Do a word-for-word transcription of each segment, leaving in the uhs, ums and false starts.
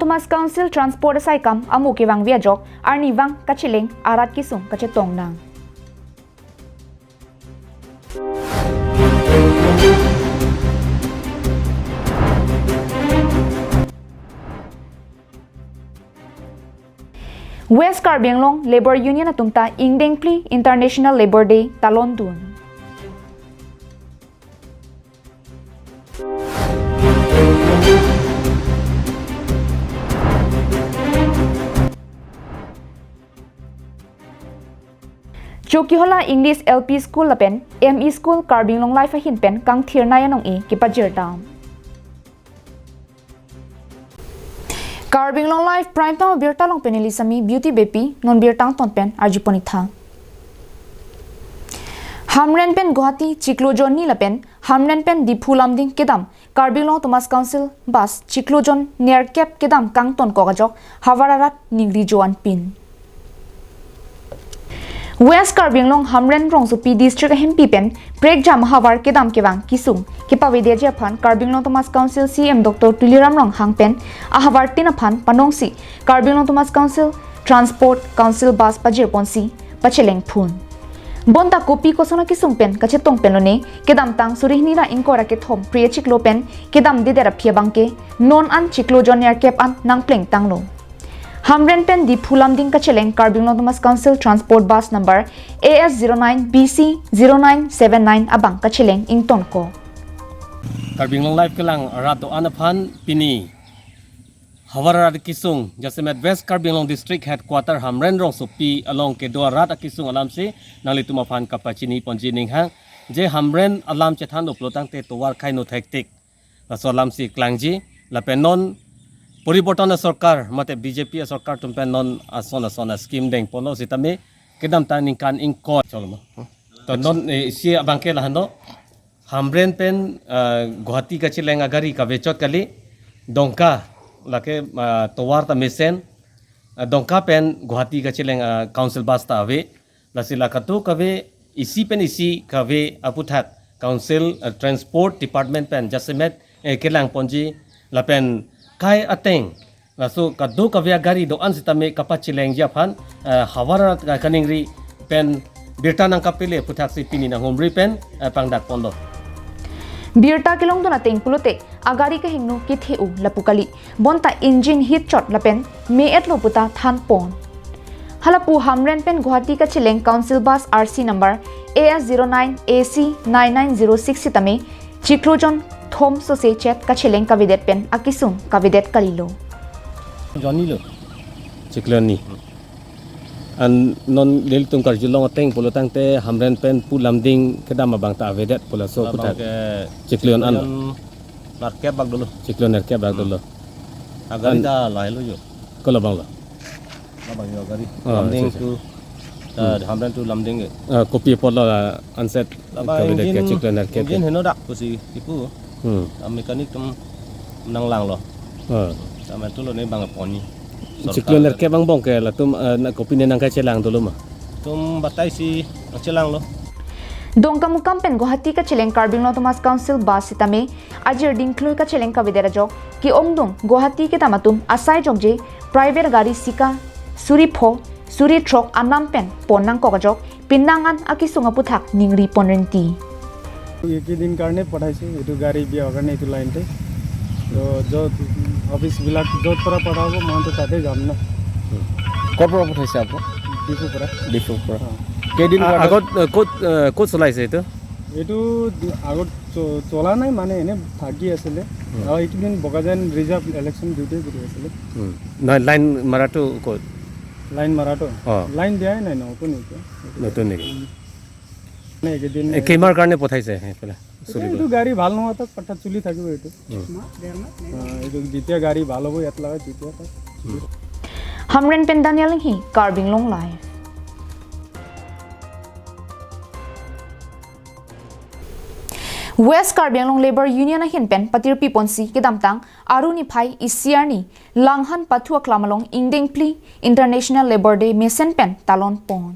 Autonomous Council Transport asai kam amo kevangve ajok arnivang kacheleng arat kesung kachetong nang. West Karbi Anglong Labour Union atum ta ingdeng phli International Labour Day talon dun. Chokihola English L P School lapen M E School Karbi Anglong Live ahin pen kangthirnei anong-e kepajir dam. Karbi Anglong Live Prime Time birta along pen neli Sami Beauty Beypi, non birta angton pen arjupon-ik tha. Hamren pen Guwahati chiklo jon ni lapen Hamren pen Diphu Lumding kedam Karbi Anglong Autonomous Council bus chiklo jon nerkep kedam kangtonkok ajok havar arat ningri jo-an pin. West Karbi Anglong Hamren rongsopi district ahempi pen prekjam havar kedam kevang kesung kepavedetji aphan Karbi Anglong Autonomous Council C E M Doctor Tuliram Ronghang pen ahavartin aphan panongsi Karbi Anglong Autonomous Council Transport Council bus pajirponsi pacheleng phun. Bonta kopi koson akesung pen kachetong pen lone kedamtang suri hini ra ingkoi ra kethom Phre achiklo pen kedamdedet aphi abangke non an chiklo jon nerkep an nangplengtanglo. Hamren pen Diphu Lumding kacheleng Karbi Anglong Autonomous Council Transport Bus Number A S zero nine B C zero nine seven nine abang kacheleng ingtonkok. Karbi Anglong Live kelang arat do-an aphan pini havar arat kesung, jasemet West Karbi Anglong District Headquarter Hamren rongsopi along kedo arat akesung alamsi nanglitum aphan kapachiniponji ninghang, je Hamren alam chethan uplo tangte tovar kaino thektik. Laso alamsi klangji, lapen non poriborton asorkar, mate B J P asorkar atum pen non ason ason ascheme dengponlo sitame, kedamtang ningkan ingkoi cholmo. To non, eh, isi abangke lahenlo, Hamren pen, eh, Guwahati kacheleng agari kavechot kali, Dongka, lake, eh, tovar ta mesen, eh, Dongka pen Guwahati kacheleng, eh, council bus ta ave, lasi la kadokave isi pen isi kave aputhak Council, eh, Transport Department pen jasemet, eh, kelangponji lapen kai ateng laso kadokave agari do-an sitame kapachelengji aphan, eh, havar arat kaningri pen birta nangkapele aputhaksi pini nanghumri pen, eh, pangdakponlo. Birta kelongdun ateng pulote agari kahingno kethe-o lapu kali. Bonta engine hit chot lapen me-etlo puta thanpon. Halapu Hamren pen Guwahati kacheleng Council Bus R C number A S zero nine A C nine nine zero six sitame chiklo jon thom sose chet kacheleng kavedet pen akesung kavedet kalilo. Jon ni lo. Chiklo ni. An non nelitum karjulong ateng pulo tangte Hamren pen pu Lumding kedam abang ta avedet pulo so. Abang puthak. Ke chiklo an. Chiklo nerkep bak dolo. Chiklo nerkep bak dolo. Agari an ta lahelo jo. Kolo abang lo. Labang jo agari. Oh, Lumding acha, acha. Tu, eh, hmm. Hamren tu Lumding ke. Eh, kopi apotlo, eh, anset. Labang kavedet ke engine, chiklo nerkep engine ke. Heno dak pusi kipu. Hmm. Ah, mechanic atum nanglanglo. Oh. Tame tulo ne bang ponni. Chiklo nerkep angbong ke latum, eh, na kopine nangkachelang dolo ma? Tum batai si nangchelanglo. Dongkamukam pen Guwahati kacheleng Karbi Anglong Autonomous Council bus sitame ajir dingklui kacheleng kavedet ajok ke-ongdung Guwahati kedam atum asai jokje private gari sika suri pho suri throk anam pen pon nangkok ajok penang an akesung aputhak ningri ponrinti. এইকেইদিন কাৰণে পঠাইছোঁ, এইটো গাড়ী বিয়াৰ কাৰণে এইটো লাইনতে। তো য'ত অফিচবিলাক য'ত পৰা পঠাব, মইতো তাতে যাম ন। ক'ৰ পৰা পঠাইছে আপোনাক? ডিফুৰ পৰা। ডিফুৰ পৰা। অ। কেইদিন আ-, কাৰণে? আগত, আ, ক'ত, আ, ক'ত চলাইছে এইটো? এইটো দি-, আগত চ-, চলা নাই, মানে এনে থাকি আছিলে। হুম। আৰু এইকেইদিন বোকাজান ৰিজাৰ্ভ ইলেকশ্যন ডিউটি কৰি আছিলে। হুম। নহয়, লাইন মাৰাটো ক'ত? লাইন মাৰাটো? অ। লাইন দিয়াই নাই, নতুন এতিয়া। নতুন নেকি? উম। মানে এইকেইদিন এ, কেইমাহৰ কাৰণে পঠাইছে সেইফালে? এইটো, চলিবলৈ? এইটো গাড়ী ভাল নোহোৱা তাক পাঠাত চলি থাকিব এইটো। উম। অ, এইটো যেতিয়া গাড়ী ভাল হ'ব ইয়াত লগাই তেতিয়া তাক। উম। Hamren pen Daniel Enghi, Karbi Anglong Live. West Karbi Anglong Labour Union ahin pen patirpiponsi kedamtang Aru niphai isi arni Langhan Pathu Aklam along ingdeng phli International Labour Day mesen pen talon pon.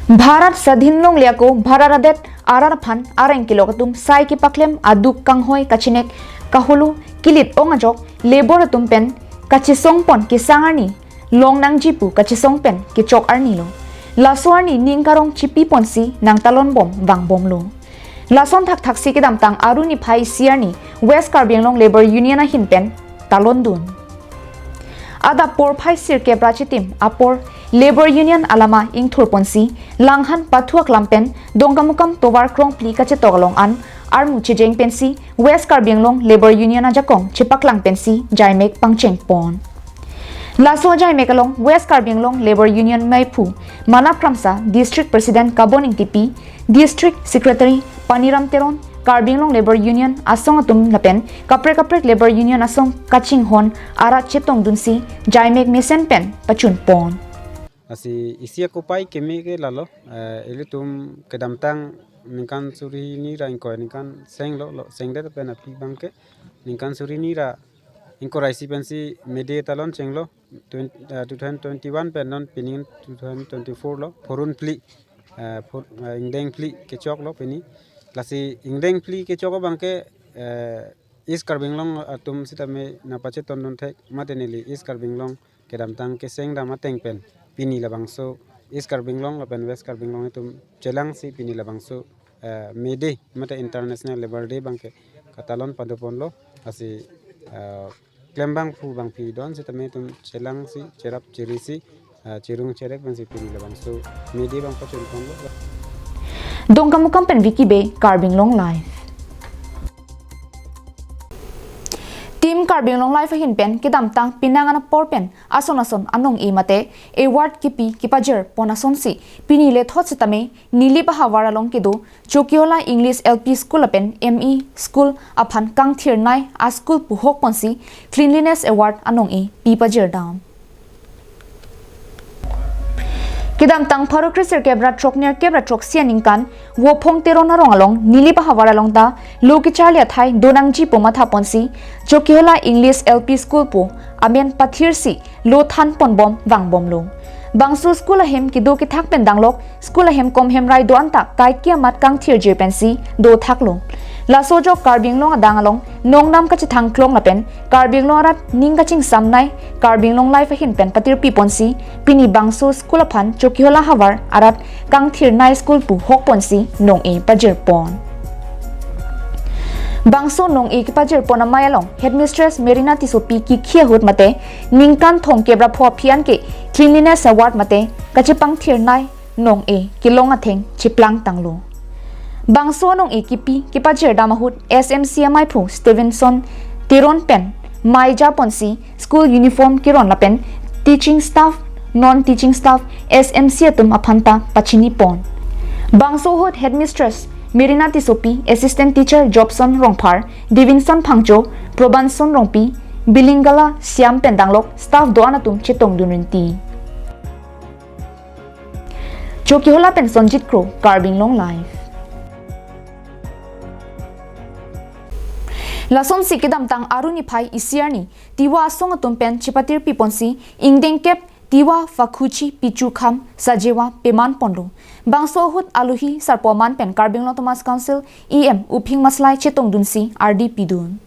Bharat Sadhin longle ako Bharat adet arat aphan areng kelok atum sai kepaklem aduk kanghoi kachinek kaholo kilit ong ajok labour atum pen kachesongpon kesang arni longnangji pu kachesong pen kechok arni lo. Laso arni ning karong chipi ponsi nangtalon bom vangbomlo. Lason thakthaksi kedamtang Aru niphai isi arni West Karbi Anglong Labour Union ahin pen talondun. Adap porphai sirkep ra chitim apor Labour Union alama ingthur ponsi langhan pathu aklam pen Dongkamukam tovar krongphli kachetok along an armu chejeng pensi West Karbi Anglong Labour Union ajakong chepaklang pensi jaimek pangcheng pon. Laso jaimek along West Karbi Anglong Labour Union meiphu Manap Kramsa, District President Kabon Ingtipi, District Secretary Paniram Teron, Karbi Anglong Labour Union asong atum lapen kaprek kaprek Labour Union asong kachinghon arat chetongdunsi jaimek mesen pen pachun pon. Lasi isi akopai keme ke lalo, eh, ilitum kedamtang ningkan suri hini ra ingkoi ningkan senglo, lo sengdet pen aphi abangke ningkan suri hini ra ingkoi ra isi pensi May Day ta lonchenglo, twenty, eh, two thousand twenty-one pen non pini two thousand twenty-four lo, phurun phli, eh, phur-, eh, ingdeng phli kechoklo pini. Lasi ingdeng phli kechok abangke, eh, East Karbi Anglong atum sitame nangpachetondun thek mate neli East Karbi Anglong kedamtang keseng dam ateng pen pini labangso East Karbi Anglong lapen West Karbi Anglong atum chelangsi pini labangso, eh, May Day mate International Labour Day abangke katalon padoponlo. Lasi, eh, klembangphu bangphi don sitame itum chelangsi cherap cherisi, eh, cherung cherek pensi pini labangso May Day abang pachun ponlo. Dongkamukam pen Vicky Bey, Karbi Anglong Live. Team Karbi Anglong Live ahin pen kedamtang penang an apor pen ason ason anong-e mate award kipi kepajir pon asonsi pini lethot sitame Nilip ahavar along kedo Chokihola English L P School lapen M E School aphan kangthirnei a-school pu hok ponsi Cleanliness Award anong-e pi pajir dam. Kedamtang pharo kre sirkep ra throk nerkep ra throksi aningkan Wophong Teron arong along Nilip ahavar along ta lo kecharli athai donangji pu matha ponsi Chokihola English L P School pu amen pathirsi lo than ponbom vangbomlo. Bangso school ahem kedo kethak pen danglok school ahem kom hem rai do-an ta kaike amat kangthirjir pensi dothaklo. Laso ajok Karbi Anglong adang along nongnam kachethang klong lapen Karbi Anglong arat ning kachingsamnei Karbi Anglong Live ahin pen patirpi ponsi pini bangso school aphan Chokihola havar arat kangthirnei school pu hok ponsi nong-e pajir pon. Bangso nong-e kepajir pon amei along Headmistress Merina Tissopi kikhi ahut mate ningkan thomkep ra pho aphi an ke Cleanliness Award mate kachepangthirnei nong-e kelong atheng cheplang tanglo. Bangso nong-e kipi kepajir dam ahut S M C ameiphu Stevenson Teron pen meija ponsi school uniform keron lapen teaching staff, non teaching staff, S M C atum aphan ta pachini pon. Bangso ahut Headmistress Merina Tissopi, Assistant Teacher Jobson Rongphar, Davinson Phangcho, Probanson Rongpi, Bilingala Siam pen danglok staff do-an atum chetongdun rinti. Chokihola pen Sonjit Kro, Karbi Anglong Live. Lasonsi kedamtang Aru niphai isi arni Tiwa asong atum pen chepatirpi ponsi ingdeng kep Tiwa Fakhuchi Pichu Kham Sajewa peman ponlo. Bangso ahut alohi sarpo aman pen Karbi Anglong Autonomous Council E M Uphing Maslai chetongdunsi ardi pidun.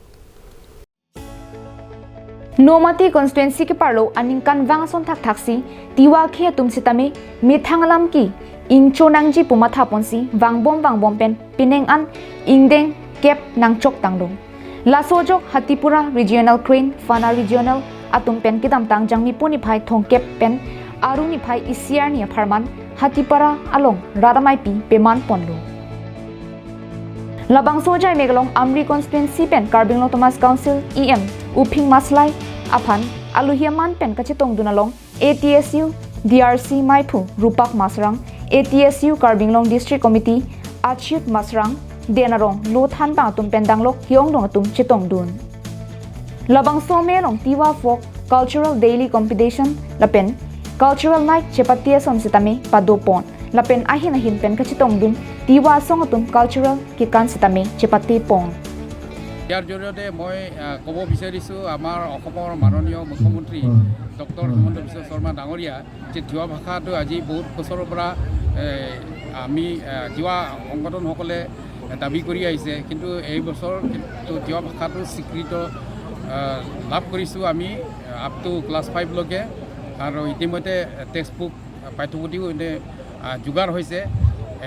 Nomati constituency keparlo aningkanvang ason thakthaksi Tiwa akhei atum sitame methang alam ke ingchonangji pu matha ponsi vangbom vangbom pen penang an ingdeng kep nangchok tanglo. Laso ajok Hatipura Regional Crane, Fana Regional atum pen kedamtang Jangmipo niphai thomkep pen Aru niphai isi arni apharman Hatipara along rat ameipi peman ponlo. Labangso ajaimek along Amri constituency pen Karbi Anglong Autonomous Council E M Uphing Maslai aphan alohi aman pen kachetongdun along A T S U D R C meiphu Rupak Masrang, A T S U Karbi Anglong District Committee Achyut Masrang, den arong lo thanbang atum pen danglok hiongdong atum chetongdun. Labangso amei along Tiwa Folk Cultural Daily Competition lapen Cultural Night chepate ason sitame padopon. Lapen ahin ahin pen kachetongdun Tiwa asong atum cultural kekan sitame chepatepon. ইয়াৰ জৰিয়তে মই, আহ, ক'ব বিচাৰিছোঁ, আমাৰ অসমৰ মাননীয় মুখ্যমন্ত্ৰী ডক্টৰ হিমন্ত বিশ্ব শৰ্মা ডাঙৰীয়া যে তিৱা ভাষাটো আজি বহুত বছৰৰ পৰা, এ, আমি, এ, তিৱা সংগঠনসকলে দাবী কৰি আহিছে, কিন্তু এই বছৰ কিন্তু তিৱা ভাষাটো স্বীকৃত, এ, লাভ কৰিছোঁ আমি। আপ টু ক্লাছ ফাইভলৈকে। আৰু ইতিমধ্যে টেক্সট বুক পাঠ্যপুথিও এনে আহ, যোগাৰ হৈছে।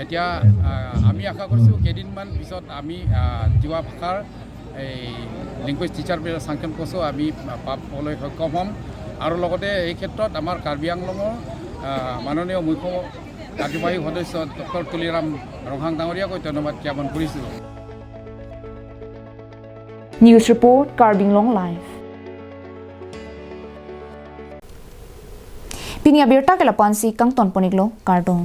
এতিয়া আহ, আমি আশা কৰিছোঁ কেইদিনমান পিছত আমি আহ, তিৱা ভাষাৰ এই লেংগুৱেজ টিচাৰ বিল চাংচন কৰ্চো আমি আহ, পাবলৈ সক্ষম হ'ম। আৰু লগতে এই ক্ষেত্ৰত আমাৰ কাৰ্বি আংলঙৰ আহ, মাননীয় মুখ্য কাৰ্যবাহী সদস্য ডক্টৰ তুলিৰাম ৰংহাং ডাঙৰীয়াকৈ ধন্যবাদ জ্ঞাপন কৰিছোঁ। News report, Karbi Anglong Live. Pini abirta ke lapu-ansi kangton pon-iklo, kardom.